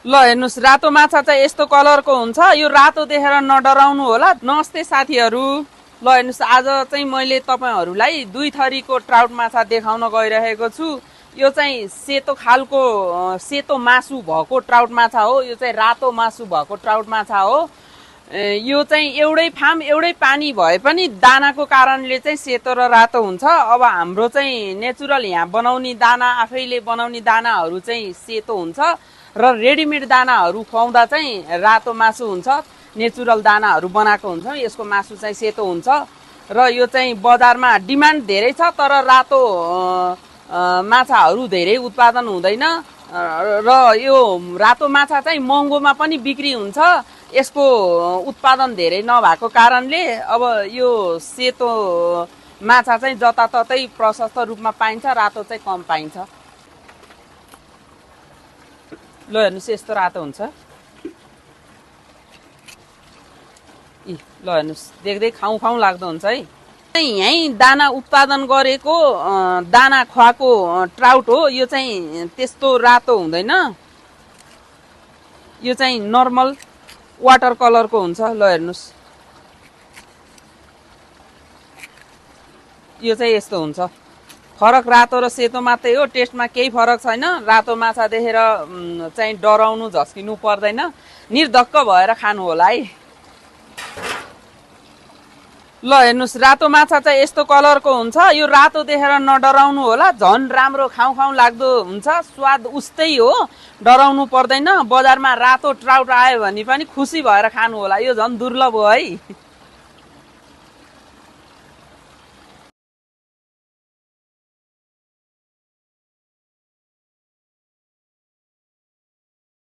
ल हेर्नुहोस्, रातो माछा चाहिँ यस्तो कलरको हुन्छ। यो रातो देखेर नडराउनु होला। नमस्ते साथीहरू। ल हेर्नुहोस्, आज चाहिँ मैले तपाईहरूलाई दुई थरीको ट्राउट माछा देखाउन गइरहेको छु। यो चाहिँ सेतो खालको सेतो मासु भएको ट्राउट माछा हो। यो चाहिँ रातो मासु भएको ट्राउट माछा हो। यो चाहिँ एउटै फार्म एउटै पानी भए पनि दानाको कारणले चाहिँ सेतो र रातो हुन्छ। अब हाम्रो चाहिँ नेचुरल यहाँ बनाउने दाना, आफैले बनाउने दानाहरू चाहिँ सेतो हुन्छ र रेडिमेड दानाहरू खुवाउँदा चाहिँ रातो मासु हुन्छ। नेचुरल दानाहरू बनाएको हुन्छ, यसको मासु चाहिँ सेतो हुन्छ। र यो चाहिँ बजारमा डिमान्ड धेरै छ, तर रातो माछाहरू धेरै उत्पादन हुँदैन र यो रातो माछा चाहिँ महँगोमा पनि बिक्री हुन्छ। यसको उत्पादन धेरै नभएको कारणले अब यो सेतो माछा चाहिँ जताततै प्रशस्त रूपमा पाइन्छ, रातो चाहिँ कम पाइन्छ। ल हेर्नुहोस्, यस्तो रातो हुन्छ। ल हेर्नुहोस्, देख्दै खाउँ खाउँ लाग्दो हुन्छ है। यहीँ दाना उत्पादन गरेको दाना खुवाएको ट्राउट हो। यो चाहिँ त्यस्तो रातो हुँदैन, यो चाहिँ नर्मल वाटर कलरको हुन्छ। ल हेर्नुहोस्, यो चाहिँ यस्तो हुन्छ। फरक रातो र सेतो मात्रै हो, टेस्टमा केही फरक छैन। रातो माछा देखेर चाहिँ डराउनु झस्किनु पर्दैन, निर्धक्क भएर खानु होला है। ल हेर्नुहोस्, रातो माछा चाहिँ यस्तो कलरको हुन्छ। यो रातो देखेर नडराउनु होला, झन् राम्रो खाउँ खाउँ लाग्दो हुन्छ। स्वाद उस्तै हो, डराउनु पर्दैन। बजारमा रातो ट्राउट आयो भने पनि खुसी भएर खानु होला, यो झन् दुर्लभ हो है।